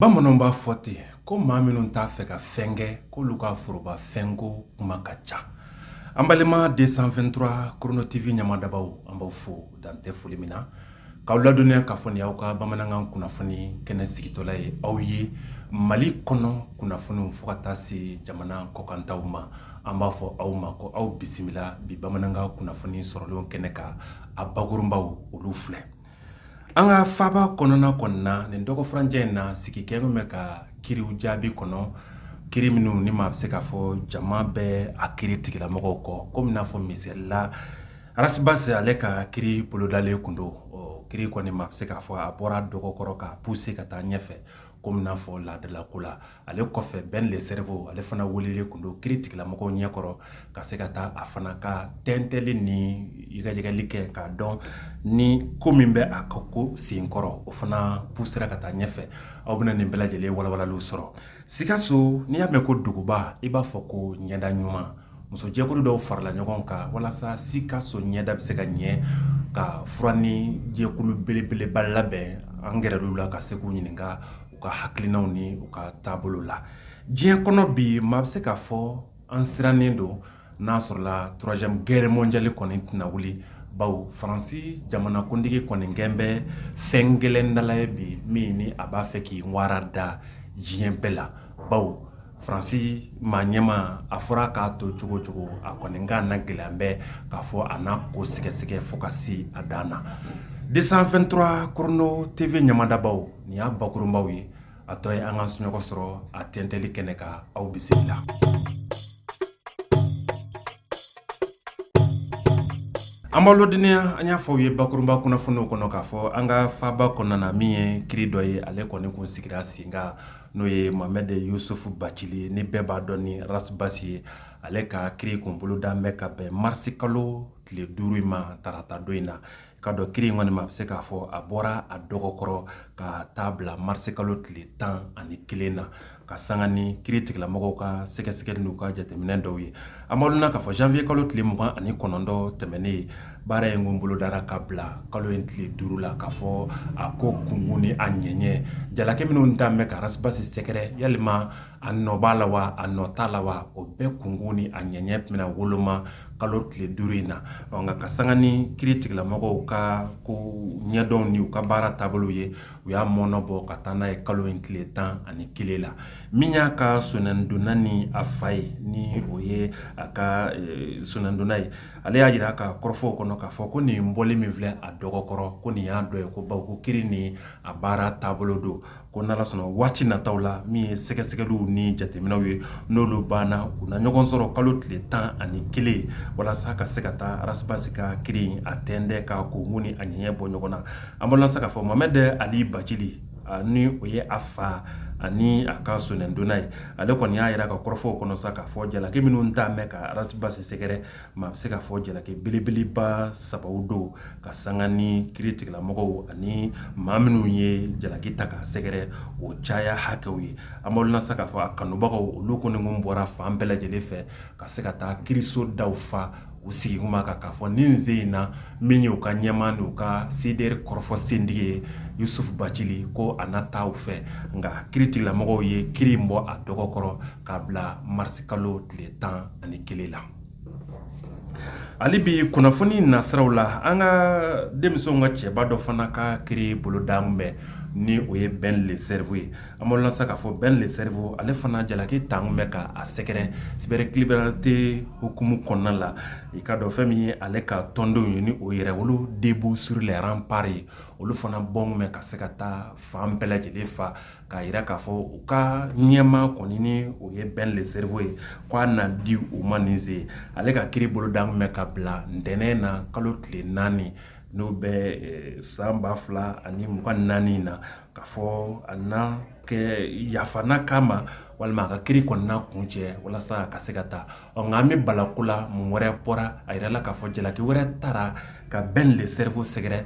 Bamananw b'a fɔ ten ko maa minnu t'a fɛ ka fɛn kɛ k'olu ka foroba fɛnko kuma ka ca. An balima 223 Chrono TV ɲamadabaw, an b'aw fo dan tɛ foli min na, k'aw ladɔnniya k'a fɔ nin y'aw ka bamanankan kunnafoni kɛnɛ sigitɔla ye aw ye Mali kɔnɔ kunnafoniw fo ka taa se jamana kɔkantaw ma. An b'a fɔ aw ma ko aw bisimila bi bamanankan kunnafoni sɔrɔlenw kɛnɛ kan, a bakurunbaw olu filɛ. An ka faaba kɔnɔna kɔni na nin dɔgɔfurancɛ in na, sigi kɛlen bɛ ka kiriw jaabi kɔnɔ, kiri minnu ni maa bɛ se k'a fɔ jama bɛ a kiri tigilamɔgɔw kɔ, komi n'a fɔ misali la Ras Bath ale ka kiri bolodalen kun don. Kiri kɔni maa bɛ se k'a fɔ a bɔra dɔgɔkɔrɔ k'a pousser ka taa ɲɛfɛ, komi n'a fɔ laadalako la. Ale kɔfɛ Ben le Cerveau ale fana welelen kun don kiri tigilamɔgɔw ɲɛkɔrɔ ka se ka taa a fana ka tɛntɛli ni yɛgɛyɛgɛli kɛ k'a dɔn ni ko min bɛ a ka ko senkɔrɔ, o fana poussera ka taa ɲɛfɛ. Aw bɛna nin bɛɛ lajɛlen walawalaliw sɔrɔ. Sikaso, n'i y'a mɛn ko duguba, i b'a fɔ ko ɲɛda ɲuman. Musojɛkulu dɔw farala ɲɔgɔn kan walasa Sikaso ɲɛda bɛ se ka ɲɛ, ka furanni jɛkulu belebeleba labɛn. An gɛrɛl'u la ka se k'u ɲininka u ka hakilinaw ni u ka taabolo la. Diɲɛ kɔnɔ bi, maa bɛ se k'a fɔ an sirannen don n'a sɔrɔla troisième guerre mondiale kɔni tɛna wuli, bawo Faransi jamanakuntigi kɔni kɛn bɛ fɛn gɛlɛn dala ye bi min ni a b'a fɛ k'i wara da diɲɛ bɛɛ la, bawo Faransi maa ɲɛmaa, a fɔra k'a to cogo o cogo, a kɔni ka na gɛlɛya bɛ k'a fɔ a n'a ko sɛgɛsɛgɛ fo ka se a dan na. 223 Chrono TV ɲamadabaw, nin y'a bakurunbaw ye. A tɔ ye an ka ɲɔgɔn sɔrɔ a tɛntɛli kɛnɛ kan. Aw bisimila. An b'aw ladɔnniya, an y'a fɔ aw ye bakurunba kunnafoniw kɔnɔ k'a fɔ an ka faaba kɔnɔna na, min ye kiri dɔ ye, ale kɔni kun sigira sen kan, n'o ye Mohamed Youssouf Bathily, ni bɛɛ b'a dɔn ni Ras Bath ye. Ale ka kiri kun boloda bɛ ka bɛn marisi kalo tile 5 in ma, tarata don in na. K'a dɔn kiri in kɔni ma, a bɛ se k'a fɔ a bɔra a dɔgɔkɔrɔ ka taa bila marisi kalo tile 11 na, ka sanga ni kiri tigilamɔgɔw ka sɛgɛsɛgɛli n'u ka jateminɛ dɔw ye. An b'aw ladɔnniya k'a fɔ janvier kalo tile 29 tɛmɛnen ye, baara in kun bolodara ka bila kalo in tile 5 la, k'a fɔ a ko kunkun ni a ɲɛɲɛ jalaki minnu ta bɛ ka Ras Bath sɛgɛrɛ, yalima a nɔ b'a la wa, a nɔ t'a la wa, o bɛɛ kunkun ni a ɲɛɲɛ bɛna woloma kalo tile 5 in na. Nka ka sanga ni kiri tigilamɔgɔw ka ko ɲɛdɔn ni u ka baara taabolo ye, u y'a mɔnɔbɔ ka taa n'a ye kalo in tile 11 la. Min y'a ka sonɛndonna ni a fa ye, ni o ye a ka sonɛndonna ye, ale y'a jira a ka kɔrɔfɔw kɔnɔ k'a fɔ ko nin bɔli min filɛ a dɔgɔkɔrɔ, ko nin y'a dɔ ye, ko bawo ko kiri ni a baara taabolo don, ko n'Ala sɔnna waati nataw la, min ye sɛgɛsɛgɛliw ni jateminɛw ye, n'olu banna, u na ɲɔgɔn sɔrɔ kalo tile 11 walasa ka se ka taa Ras Bath ka kiri in a tɛntɛn ka kunkun ni a ɲɛɲɛ bɔ ɲɔgɔn na. An b'a sa k'a fɔ Mohamed Ali Bathily, ni o ye a fa ani a ka sonɛndonna ye, ale kɔni y'a jira ka kɔrɔfɔw kɔnɔ sa k'a fɔ jalaki minnu ta bɛ ka Ras Bath sɛgɛrɛ, maa bɛ se k'a fɔ jalaki belebeleba sabaw don, ka sanga ni kiri tigilamɔgɔw ani maa minnu ye jalaki ta k'a sɛgɛrɛ o caya hakɛw ye. An b'aw ladɔnniya sa k'a fɔ a kanubagaw olu kɔni kun bɔra fan bɛɛ lajɛlen fɛ ka se ka taa kiriso daw fa u sigi kuma kan, k'a fɔ nin sen in na, min ye u ka ɲɛmaa n'u ka CDR kɔrɔfɔ sentigi ye, Youssouf Bathily, ko a na taa u fɛ. Nka kiri tigilamɔgɔw ye kiri in bɔ a dɔgɔkɔrɔ k'a bila marisi kalo tile 11 la. Hali bi kunnafoni nasiraw la, an ka denmisɛnw ka cɛba dɔ fana ka kiri boloda bɛ, ni o ye Ben le Cerveau ye. An b'aw ladɔnniya sa k'a fɔ Ben le Cerveau ale fana jalaki ta bɛ ka a sɛgɛrɛ cybercriminalité hukumu kɔnɔna la. I ka dɔn fɛn min ye ale ka tɔndenw ye, ni o Yɛrɛwolo debout sur les remparts ye, olu fana bɔ bɛ ka se ka taa fan bɛɛ lajɛlen fa k'a jira k'a fɔ u ka ɲɛmaa kɔni, ni o ye Ben le Cerveau ye, ko a na di u ma nin sen. Ale ka kiri boloda bɛ ka bila ntɛnɛn na, kalo tile 4, n'o bɛ san 2024 na, k'a fɔ a na kɛ yafa na k'a ma walima a ka kiri kɔni na kuncɛ walasa a ka se ka taa. Nka an bɛ balako la, mun wɛrɛ bɔra a yɛrɛ la k'a fɔ jalaki wɛrɛ taara ka Ben le Cerveau sɛgɛrɛ,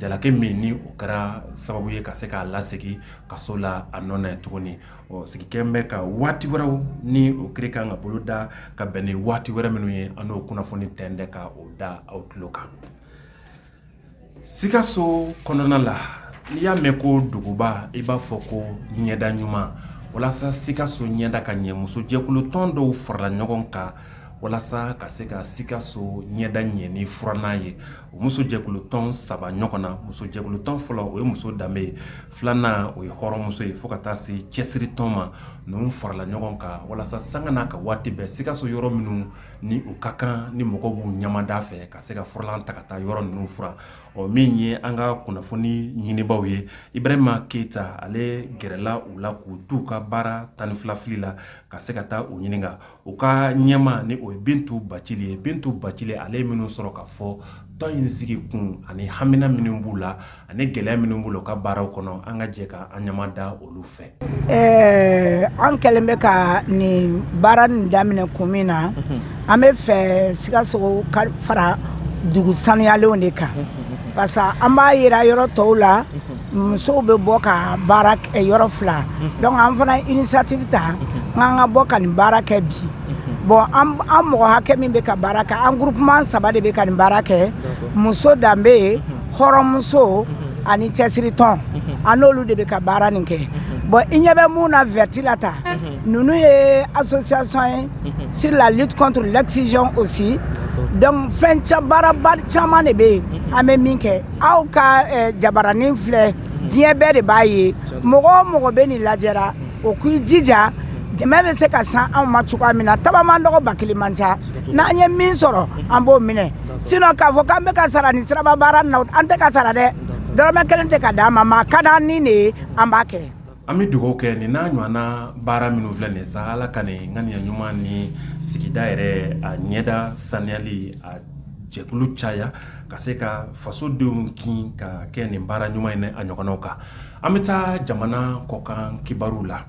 jalaki min ni o kɛra sababu ye ka se k'a lasegin kaso la a nɔ na tuguni. Ɔ sigi kɛlen bɛ ka waati wɛrɛw ni o kiri kan ka boloda ka bɛn ni waati wɛrɛ minnu ye, an n'o kunnafoni tɛntɛn ka o da aw tulo kan. Sikaso kɔnɔna la, N'i y'a mɛn ko duguba, i b'a fɔ ko ɲɛda ɲuman. Walasa Sikaso ɲɛda ka ɲɛ, musojɛkulu tɔn dɔw farala ɲɔgɔn kan walasa ka se ka Sikaso ɲɛda ɲɛ ni furannan ye. O musojɛkulu tɔn saba ɲɔgɔn na, musojɛkulu tɔn fɔlɔ, o ye muso danbe ye, filanan, o ye hɔrɔnmuso ye, fo ka taa se cɛsiri tɔn ma. Ninnu farala ɲɔgɔn kan walasa sanga n'a ka waati bɛɛ, Sikaso yɔrɔ minnu ni u ka kan ni mɔgɔw b'u ɲamada fɛ, ka se ka furannan ta ka taa yɔrɔ ninnu furan. Ɔ, min ye an ka kunnafoni ɲinibaw ye, Ibrahima Keyita, ale gɛrɛla u la k'u t'u ka baara 12 fili la, ka se ka taa u ɲininka. U ka ɲɛmaa ni o ye Bintu Bacili ye. Bintu Bacili, ale ye minnu sɔrɔ ka fɔ tɔn in sigi kun ani hamina minnu b'u la ani gɛlɛya minnu b'u la u ka baaraw kɔnɔ, an ka jɛ ka an ɲama da olu fɛ. An kɛlen bɛ ka nin baara nin daminɛ kun min na, an bɛ fɛ Sikaso ka fara dugu sanuyalenw de kan, parce que an b'a yira yɔrɔ tɔw la, musow bɛ bɔ ka baara kɛ yɔrɔ fila. Donc an fana initiative ta k'an ka bɔ ka nin baara kɛ bi. Bon, an mɔgɔ hakɛ min bɛ ka baara kɛ, an groupement saba de bɛ ka nin baara kɛ: muso danbe, hɔrɔnmuso ani cɛsiritɔn. An n'olu de bɛ ka baara nin kɛ. Bon, i ɲɛ bɛ mun na vert la ta, ninnu ye association ye sur la lutte contre l'excision aussi. Donc fɛn baaraba caman de bɛ yen an bɛ min kɛ. Aw ka jabaranin filɛ, diɲɛ bɛɛ de b'a ye. Mɔgɔ o mɔgɔ bɛ nin lajɛra, o k'i jija, dɛmɛ bɛ se ka san anw ma cogoya min na. Tabaman dɔgɔ ba kelen man ca, n'an ye min sɔrɔ, an b'o minɛ. Sinon k'a fɔ k'an bɛ ka sara nin siraba baara nin na, an tɛ ka sara dɛ, dɔrɔmɛ kelen tɛ ka d'an ma. Maa ka d'an ni de ye, an b'a kɛ. An bɛ dugawu kɛ nin n'a ɲɔgɔnna baara minnu filɛ nin sa, Ala ka nin ŋaniya ɲuman ni sigida yɛrɛ a ɲɛda saniyali a jɛkulu caya, ka se ka fasodenw kin ka kɛ nin baara ɲuman in a ɲɔgɔnnaw kan. An bɛ taa jamana kɔkan kibaru la.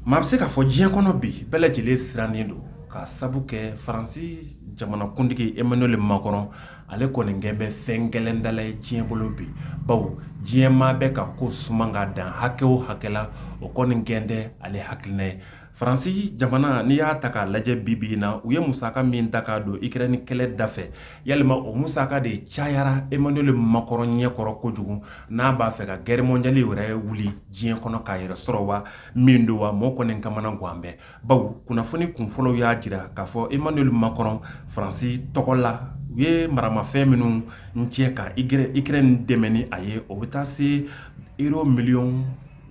Maa bɛ se k'a fɔ diɲɛ kɔnɔ bi, bɛɛ lajɛlen sirannen don ka sabu kɛ Faransi jamanakuntigi Emmanuel Macron, ale kɔni kɛ bɛ fɛn gɛlɛndala ye diɲɛ bolo bi, bawo diɲɛ maa bɛ ka ko suma ka dan hakɛ o hakɛ la, o kɔni gɛn tɛ ale hakilina ye. Faransi jamana, n'i y'a ta k'a lajɛ bi bi in na, u ye musaka min ta k'a don Ukraine kɛlɛ dafɛ, yalima o musaka de cayara Emmanuel Macron ɲɛkɔrɔ kojugu, n'a b'a fɛ ka guerre mondiale yɛrɛ wuli diɲɛ kɔnɔ k'a yɛrɛ sɔrɔ wa min don wa, mɔgɔ kɔni kamana gan bɛɛ, bawo kunnafoni kunfɔlɔw y'a jira k'a fɔ Emmanuel Macron, Faransi tɔgɔ la, u ye maramafɛn minnu cɛ ka Ukraine dɛmɛ ni a ye, o bɛ taa se euro miliyɔn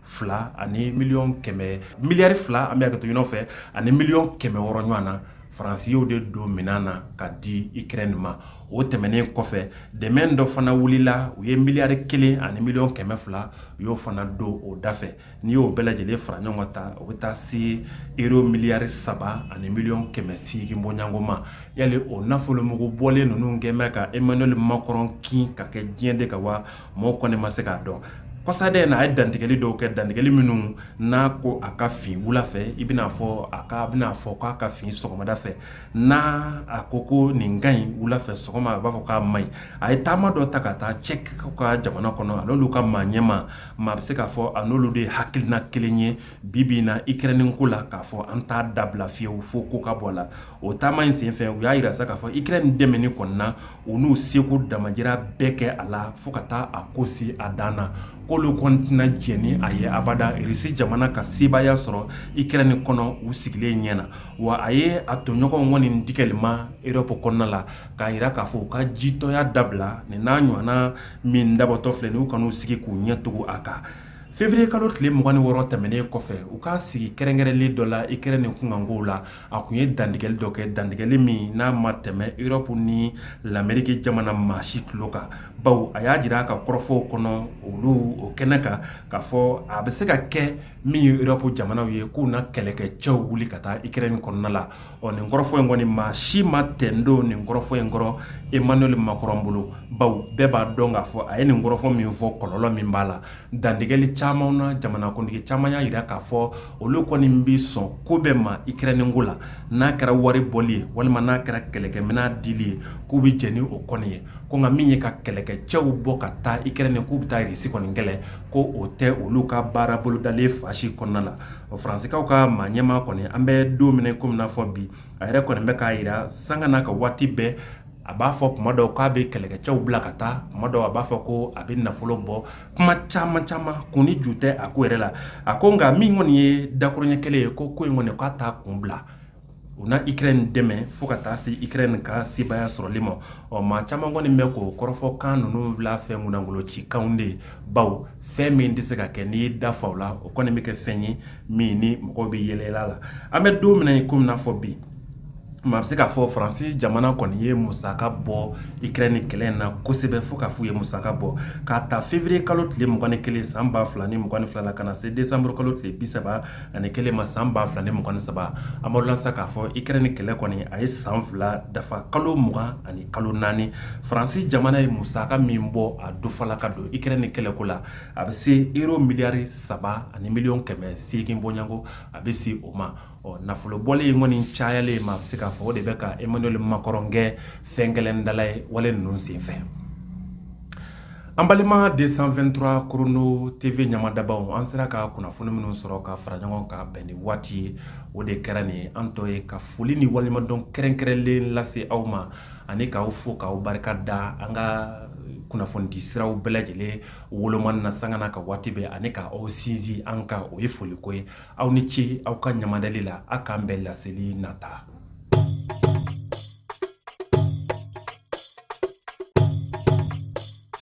2 ani miliyɔn 100, miliyari 2, an bɛ hakɛto ɲini fɛ, ani miliyɔn 600 ɲɔgɔn na. Faransi y'o de don minɛn na ka di Ukraine ma. O tɛmɛnen kɔfɛ, dɛmɛ dɔ fana wulila, u ye miliyari 1 ani miliyɔn 200, u y'o fana don o dafɛ. N'i y'o bɛɛ lajɛlen fara ɲɔgɔn kan ta, o bɛ taa se euro miliyari 3 ani miliyɔn 800 bɔɲɔgɔnko ma. Yali o nafolomugu bɔlen ninnu kɛn bɛ ka Emmanuel Macron kin ka kɛ diɲɛ de kan wa, mɔgɔw kɔni ma se k'a dɔn. Kɔsaden na, a ye dantigɛli dɔw kɛ, dantigɛli minnu n'a ko a ka fin wula fɛ, i bɛna fɔ a ka bɛna fɔ k'a ka fin sɔgɔmada fɛ. N'a a ko ko nin ka ɲi wula fɛ, sɔgɔma a b'a fɔ k'a man ɲi. A ye taama dɔ ta ka taa Tchèque ka jamana kɔnɔ, a n'olu ka maa ɲɛmaa, maa bɛ se k'a fɔ a n'olu de ye hakilina kelen ye bi bi in na Ukraine ko la, k'a fɔ an t'a dabila fiyewu fo ko ka bɔ a la. O taama in senfɛ, u y'a jira sa k'a fɔ Ukraine dɛmɛni kɔnɔna, u n'u seko damajira bɛɛ kɛ a la fo ka taa a ko se a dan na, k'olu kɔni tɛna jɛn ni a ye abada Irisi jamana ka sebaaya sɔrɔ Ukraine kɔnɔ u sigilen ɲɛ na. Wa a ye a tɔɲɔgɔnw kɔni digɛli ma Europe kɔnɔna la, k'a jira k'a fɔ u ka jitɔya dabila nin n'a ɲɔgɔnna min dabɔtɔ filɛ nin, u kan'u sigi k'u ɲɛ tugu a kan. Février kalo tile 26 tɛmɛnen kɔfɛ, u ka sigi kɛrɛnkɛrɛnlen dɔ la Ukraine kunkankow la, a tun ye dantigɛli dɔ kɛ, dantigɛli min n'a ma tɛmɛ Europe ni l'Amérique jamana maa si tulo kan, bawo a y'a jira a ka kɔrɔfɔw kɔnɔ olu o kɛnɛ kan k'a fɔ a bɛ se ka kɛ min ye Europe jamanaw ye, k'u na kɛlɛkɛcɛw wuli ka taa Ukraine kɔnɔna la. Ɔ, nin kɔrɔfɔ in kɔni, maa si ma tɛndo nin kɔrɔfɔ in kɔrɔ Emmanuel Macron bolo, bawo bɛɛ b'a dɔn k'a fɔ a ye nin kɔrɔfɔ min fɔ, kɔlɔlɔ min b'a la. Dantigɛli caman na, jamanakuntigi caman y'a jira k'a fɔ olu kɔni bɛ sɔn ko bɛɛ ma Ukraine ko la, n'a kɛra wari bɔli ye walima n'a kɛra kɛlɛkɛminɛn dili ye, k'u bɛ jɛn ni o kɔni ye. Ko nka min ye ka kɛlɛkɛcɛw bɔ ka taa Ukraine k'u bɛ taa Irisi kɔni kɛlɛ, ko o tɛ olu ka baara bolodalen fa si kɔnɔna la. O Faransikaw ka maa ɲɛmaa kɔni, an bɛ don min komi n'a fɔ bi, a yɛrɛ kɔni bɛ k'a jira sanga n'a ka waati bɛɛ. A b'a fɔ kuma dɔw k'a bɛ kɛlɛkɛcɛw bila ka taa, kuma dɔw a b'a fɔ ko a bɛ nafolo bɔ, kuma caman caman kun ni ju tɛ a ko yɛrɛ la. A ko nka min kɔni ye dakuruɲɛ kelen ye, ko in kɔni k'a t'a kun bila, u na Ukraine dɛmɛ fo ka taa se Ukraine ka sebaaya sɔrɔli ma. Ɔ, maa caman kɔni bɛ k'o kɔrɔfɔkan ninnu bila fɛn kunnangolo cikanw de ye, bawo fɛn min tɛ se ka kɛ n'i y'i da fa o la, o kɔni bɛ kɛ fɛn ye min ni mɔgɔw bɛ yɛlɛ la. An bɛ don min na i komi n'a fɔ bi, maa bɛ se k'a fɔ Faransi jamana kɔni ye musaka bɔ Ukraine kɛlɛ in na kosɛbɛ, fo k'a f'u ye musaka bɔ k'a ta février kalo tile 21 san 2022 la ka na se décembre kalo tile 31 ma san 2023. An b'a lasa k'a fɔ Ukraine kɛlɛ kɔni a ye san 2 dafa, kalo 20 ani kalo 4. Faransi jamana ye musaka min bɔ a dofala ka don Ukraine kɛlɛko la, a bɛ se euro miliyari 3 ani miliyɔn 800 bɔɲɔgɔnko, a bɛ se o ma. Ɔ, nafolo bɔlen in kɔni cayalen ma, a bɛ se k'a fɔ o de bɛ ka Emmanuel Macron kɛ fɛn gɛlɛn dala ye wale ninnu senfɛ. An balima 223 Chrono TV ɲamadabaw, an sera ka kunnafoni minnu sɔrɔ ka fara ɲɔgɔn kan bɛn ni waati ye, o de kɛra nin ye. An tɔ ye ka foli ni waleɲumandɔn kɛrɛnkɛrɛnlen lase aw ma ani k'aw fo k'aw barika da an ka kunnafonidi siraw bɛɛ lajɛlen wolomani na sanga n'a ka waati bɛɛ, ani ka aw sinsin an kan, o ye foliko ye. Aw ni ce aw ka ɲamadali la. A k'an bɛn laseli nata.